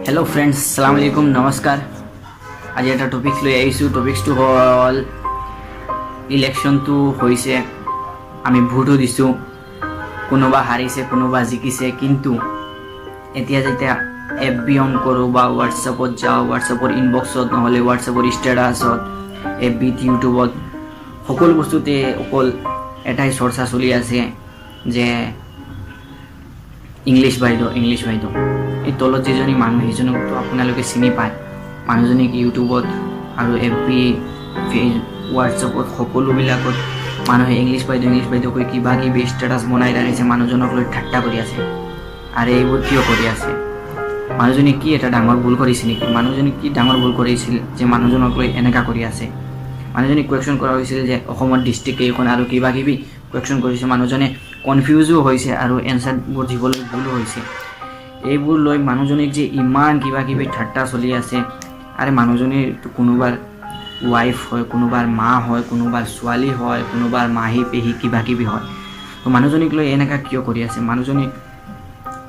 Hello' friends, ছালাম আলাইকুম, নমস্কাৰ। আজি এটা টপিক লৈ আহিছোঁ। টপিকটো হ'ল ইলেকশ্যনটো হৈছে, আমি ভোটো দিছোঁ, কোনোবা হাৰিছে, কোনোবা জিকিছে। কিন্তু এতিয়া যেতিয়া এফ বি অন কৰোঁ বা হোৱাটছএপত যাওঁ, হোৱাটছএপৰ ইনবক্সত, নহ'লে হোৱাটছএপৰ ষ্টেটাছত, এফ বিত, ইউটিউবত, সকলো বস্তুতে অকল এটাই চৰ্চা চলি আছে যে ইংলিছ বাইদেউ, ইংলিছ বাইদেউ। এই তলত যিজনী মানুহ, সেইজনকতো আপোনালোকে চিনি পায়। মানুহজনীক ইউটিউবত আৰু এফ বি, হোৱাটছএপত, সকলোবিলাকত মানুহে ইংলিছ বাইদেউ, ইংলিছ বাইদেউ কৈ কিবা কিবি ষ্টেটাছ বনাই ৰাখিছে, মানুহজনক লৈ ঠাট্টা কৰি আছে। আৰু এইবোৰ কিয় কৰি আছে? মানুহজনী কি এটা ডাঙৰ ভুল কৰিছে নেকি? মানুহজনী কি ডাঙৰ ভুল কৰিছিল যে মানুহজনক লৈ এনেকুৱা কৰি আছে? মানুহজনীক কুৱেশ্যন কৰা হৈছিল যে অসমৰ ডিষ্ট্ৰিক্ট কেইখন আৰু কিবা কিবি কুৱেশ্যন কৰিছে। মানুহজনে কনফিউজো হৈছে আৰু এনচাৰবোৰ দিবলৈ ভুলো হৈছে। এইবোৰ লৈ মানুহজনীক যে ইমান কিবা কিবি ঠাট্টা চলি আছে। আৰে, মানুহজনীৰ কোনোবাৰ ৱাইফ হয়, কোনোবাৰ মা হয়, কোনোবাৰ ছোৱালী হয়, কোনোবাৰ মাহী, পেহী, কিবা কিবি হয়। তো মানুহজনীক লৈ এনেকুৱা কিয় কৰি আছে?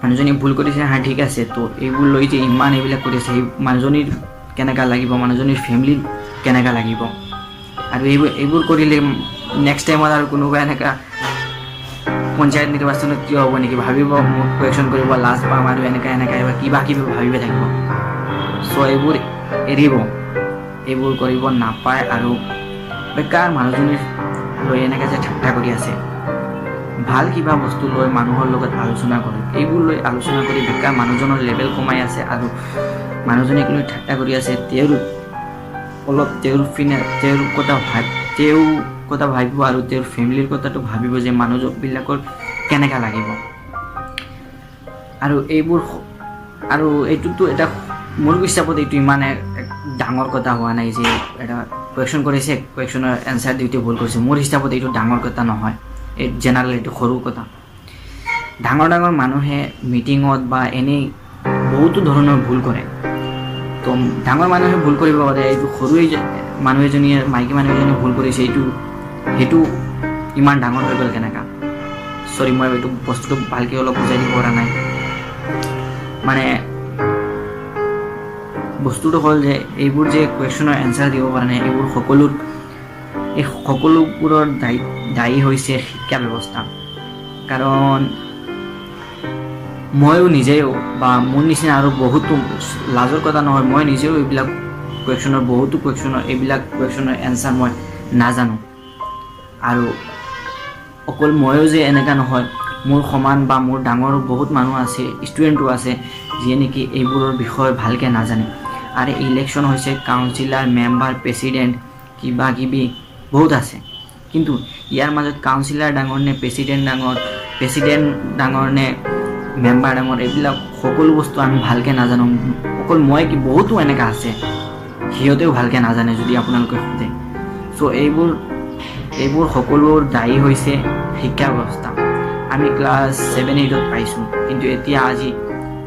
মানুহজনী ভুল কৰিছে, হা, ঠিক আছে। তো এইবোৰ লৈ যে ইমান এইবিলাক কৰি আছে, সেই মানুহজনীৰ কেনেকুৱা লাগিব? মানুহজনীৰ ফেমিলিৰ কেনেকুৱা লাগিব? আৰু এইবোৰ কৰিলে নেক্সট টাইমত আৰু কোনোবা এনেকুৱা পঞ্চায়ত নিৰ্বাচনত কিয় হ'ব নেকি ভাবিব, মোক কুৱেশ্যন কৰিব লাজ পাম আৰু এনেকুৱা এনেকুৱা এইবাৰ কিবা কিবি ভাবিব থাকিব। চ' এইবোৰ এৰিব, এইবোৰ কৰিব নাপায়। আৰু বেকাৰ মানুহজনীৰ লৈ এনেকৈ যে ঠাট্টা কৰি আছে, ভাল কিবা বস্তু লৈ মানুহৰ লগত আলোচনা কৰক। এইবোৰ লৈ আলোচনা কৰি বেকাৰ মানুহজনৰ লেভেল কমাই আছে আৰু মানুহজনীক লৈ ঠাট্টা কৰি আছে। তেওঁৰ অলপ তেওঁৰ ফিনে তেওঁৰ কথা ভাবিব আৰু তেওঁৰ ফেমিলিৰ কথাটো ভাবিব যে মানুহবিলাকৰ কেনেকুৱা লাগিব। আৰু এইবোৰ আৰু এইটোতো এটা মোৰ হিচাপত এইটো ইমান এক ডাঙৰ কথা হোৱা নাই যে এটা কুৱেশ্যন কৰিছে, কুৱেশ্যনৰ এনচাৰ দিওঁতে ভুল কৰিছে। মোৰ হিচাপত এইটো ডাঙৰ কথা নহয়। এই জেনেৰেল এইটো সৰু কথা। ডাঙৰ ডাঙৰ মানুহে মিটিঙত বা এনেই বহুতো ধৰণৰ ভুল কৰে। তো ডাঙৰ মানুহে ভুল কৰিব পাৰে, এইটো সৰু মানুহ এজনীয়ে, মাইকী মানুহ এজনীয়ে ভুল কৰিছে, এইটো সেইটো ইমান ডাঙৰ হৈ গ'ল কেনেকা? চৰি, মই এইটো বস্তুটো ভালকৈ অলপ বুজাই দিব পৰা নাই। মানে বস্তুটো হ'ল যে এইবোৰ যে কুৱেশ্যনৰ এনচাৰ দিব পৰা নাই, এইবোৰ সকলোত এই সকলোবোৰৰ দায়ী হৈছে শিক্ষা ব্যৱস্থা। কাৰণ ময়ো নিজেও বা মোৰ নিচিনা আৰু বহুতো, লাজৰ কথা নহয়, মই নিজেও এইবিলাক কুৱেশ্যনৰ, বহুতো কুৱেশ্যনৰ, এইবিলাক কুৱেশ্যনৰ এনচাৰ মই নাজানো। আৰু অকল ময়ো যে এনেকুৱা নহয়, মোৰ সমান বা মোৰ ডাঙৰ বহুত মানুহ আছে, ষ্টুডেণ্টো আছে, যিয়ে নেকি এইবোৰৰ বিষয়ে ভালকৈ নাজানে। আৰু ইলেকশ্যন হৈছে, কাউন্সিলাৰ, মেম্বাৰ, প্ৰেচিডেণ্ট, কিবা কিবি বহুত আছে। কিন্তু ইয়াৰ মাজত কাউন্সিলাৰ ডাঙৰ নে প্ৰেচিডেণ্ট ডাঙৰ, প্ৰেচিডেণ্ট ডাঙৰ নে মেম্বাৰ ডাঙৰ, এইবিলাক সকলো বস্তু আমি ভালকৈ নাজানো। অকল মই কি, বহুতো এনেকুৱা আছে, সিহঁতেও ভালকৈ নাজানে যদি আপোনালোকে সোধে। চ' এইবোৰ সকলোৰ দায়ী হৈছে শিক্ষা ব্যৱস্থা। আমি ক্লাছ ছেভেন এইটত পাইছোঁ, কিন্তু এতিয়া আজি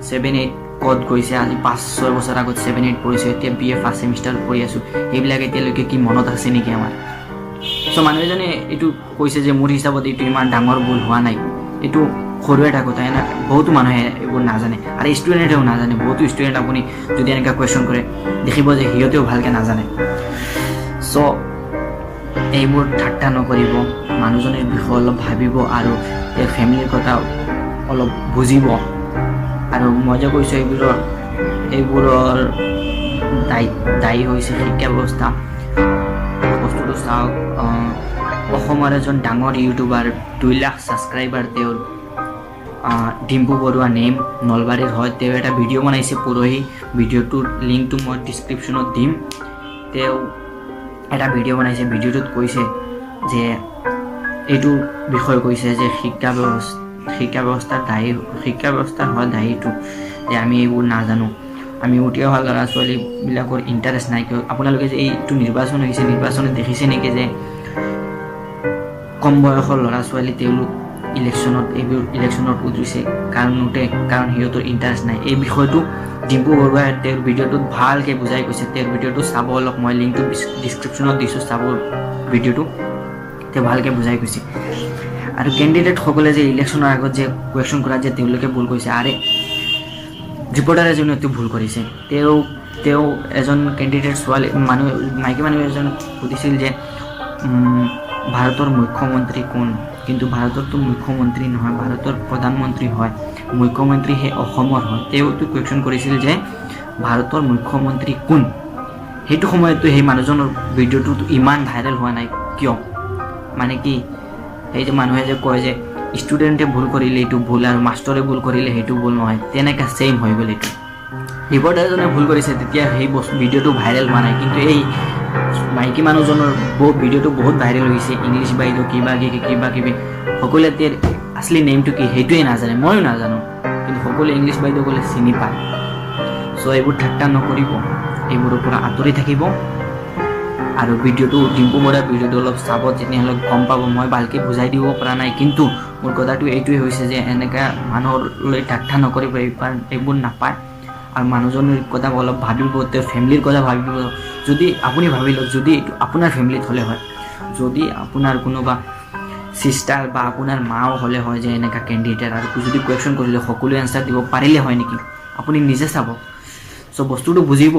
ছেভেন এইট ক'ত গৈছে? আজি 5-6 বছৰ আগত ছেভেন এইট পঢ়িছোঁ, এতিয়া বি এ ফাৰ্ষ্ট ছেমিষ্টাৰ পঢ়ি আছোঁ। সেইবিলাক এতিয়ালৈকে কি মনত আছে নেকি আমাৰ? চ' মানুহ এজনে এইটো কৈছে যে মোৰ হিচাপত এইটো ইমান ডাঙৰ ভুল হোৱা নাই, এইটো সৰু এটা কথা। এনে বহুতো মানুহে এইবোৰ নাজানে আৰু ষ্টুডেণ্টেও নাজানে। বহুতো ষ্টুডেণ্ট আপুনি যদি এনেকুৱা কুৱেশ্যন কৰে, দেখিব যে সিহঁতেও ভালকৈ নাজানে। চ' এইবোৰ ঠাট্টা নকৰিব, মানুহজনীৰ বিষয়ে অলপ ভাবিব আৰু তেওঁৰ ফেমিলিৰ কথা অলপ বুজিব। আৰু মই যে কৈছোঁ, এইবোৰৰ দায়ী হৈছে শিক্ষা ব্যৱস্থা। বস্তুটো চাওক, অসমৰ এজন ডাঙৰ ইউটিউবাৰ, 2 লাখ ছাবস্ক্ৰাইবাৰ তেওঁৰ, ডিম্পু বৰুৱা নেম, নলবাৰীৰ হয়। তেওঁ এটা ভিডিঅ' বনাইছে পৰহি। ভিডিঅ'টোৰ লিংকটো মই ডিছক্ৰিপশ্যনত দিম। তেওঁ এটা ভিডিঅ' বনাইছে। ভিডিঅ'টোত কৈছে যে এইটো বিষয়ে কৈছে যে শিক্ষা ব্যৱস্থাৰ দায়ী, শিক্ষা ব্যৱস্থাৰ হয় দায়ীটো যে আমি এইবোৰ নাজানো। আমি উঠি অহা ল'ৰা ছোৱালীবিলাকৰ ইণ্টাৰেষ্ট নাই। কিয়? আপোনালোকে যে এইটো নিৰ্বাচন হৈছে, নিৰ্বাচনত দেখিছে নেকি যে কম বয়সৰ ল'ৰা ছোৱালী তেওঁলোক ইলেকশ্যনত, এইবোৰ ইলেকশ্যনত উঠিছে? কাৰণ নুঠে, কাৰণ সিহঁতৰ ইণ্টাৰেষ্ট নাই। এই বিষয়টো ডিম্পু বৰুৱাই তেওঁৰ ভিডিঅ'টোত ভালকৈ বুজাই কৈছে। তেওঁৰ ভিডিঅ'টো চাব অলপ, মই লিংকটো ডিছক্ৰিপশ্যনত দিছোঁ, চাব ভিডিঅ'টো। তেওঁ ভালকৈ বুজাই কৈছে। আৰু কেণ্ডিডেটসকলে যে ইলেকশ্যনৰ আগত যে কুৱেশ্যন কৰা যে তেওঁলোকে ভুল কৈছে, আৰে ৰিপৰ্টাৰ এজনে এইটো ভুল কৰিছে। তেওঁ এজন কেণ্ডিডেট ছোৱালী মানুহ, মাইকী মানুহ এজন সুধিছিল যে ভাৰতৰ মুখ্যমন্ত্ৰী কোন? কিন্তু ভাৰতৰতো মুখ্যমন্ত্ৰী নহয়, ভাৰতৰ প্ৰধানমন্ত্ৰী হয়। মুখ্যমন্ত্ৰী সেই অসমৰ হয়। তেওঁতো কুৱেশ্যন কৰিছিল যে ভাৰতৰ মুখ্যমন্ত্ৰী কোন। সেইটো সময়ততো সেই মানুহজনৰ ভিডিঅ'টোতো ইমান ভাইৰেল হোৱা নাই কিয়? মানে কি, সেই যে মানুহে যে কয় যে ষ্টুডেণ্টে ভুল কৰিলে এইটো ভুল আৰু মাষ্টৰে ভুল কৰিলে সেইটো ভুল নহয়, তেনেকুৱা ছেইম হৈ গ'ল এইটো। ৰিপৰ্টাৰজনে ভুল কৰিছে, তেতিয়া সেই বস্তু ভিডিঅ'টো ভাইৰেল হোৱা নাই। কিন্তু এই মাইকী মানুহজনৰ বহুত ভিডিঅ'টো বহুত ভাইৰেল হৈছে। ইংলিছ বাইদেউ, কিবা কিবি কিবা কিবি। সকলোৱে তেওঁৰ আচলি নেমটো কি সেইটোৱে নাজানে, ময়ো নাজানো, কিন্তু সকলোৱে ইংলিছ বাইদেউ ক'লে চিনি পায়। চ' এইবোৰ ঠাট্টা নকৰিব, এইবোৰৰ পৰা আঁতৰি থাকিব। আৰু ভিডিঅ'টো, ডিম্পু বৰাৰ ভিডিঅ'টো অলপ চাব, তেনেহ'লে গম পাব। মই ভালকৈ বুজাই দিব পৰা নাই, কিন্তু মোৰ কথাটো এইটোৱে হৈছে যে এনেকুৱা মানুহলৈ ঠাট্টা নকৰিব, এইবোৰ নাপায়। আৰু মানুহজনৰ কথা অলপ ভাবিব, তেওঁৰ ফেমিলিৰ কথা ভাবিব। যদি আপুনি ভাবি লওক, যদি এইটো আপোনাৰ ফেমিলিত হ'লে হয়, যদি আপোনাৰ কোনোবা চিষ্টাৰ বা আপোনাৰ মাও হ'লে হয় যে এনেকুৱা কেণ্ডিডেট আৰু যদি কুৱেশ্যন কৰিলে সকলোৱে এনচাৰ দিব পাৰিলে হয় নেকি? আপুনি নিজে চাব। চ' বস্তুটো বুজিব,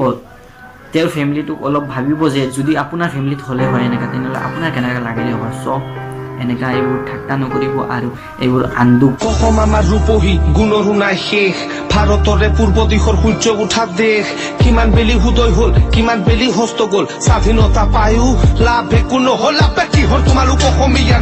তেওঁৰ ফেমিলিটোক অলপ ভাবিব যে যদি আপোনাৰ ফেমিলিত হ'লে হয় এনেকুৱা, তেনেহ'লে আপোনাৰ কেনেকুৱা লাগিলে হয়। চ' এনেকুৱা এইবোৰ ঠাট্টা নকৰিব আৰু এইবোৰ আন্দু অসম আমাৰ ৰূপহী, গুণৰো নাই শেষ। ভাৰতৰে পূৰ্ব দিশৰ সূৰ্য উঠা দেশ। কিমান বেলি উদয় হল, কিমান বেলি হস্ত গল, স্বাধীনতা পায়ো লাভ একো নহল। আবে কিহৰ তোমালোক অসমীয়া?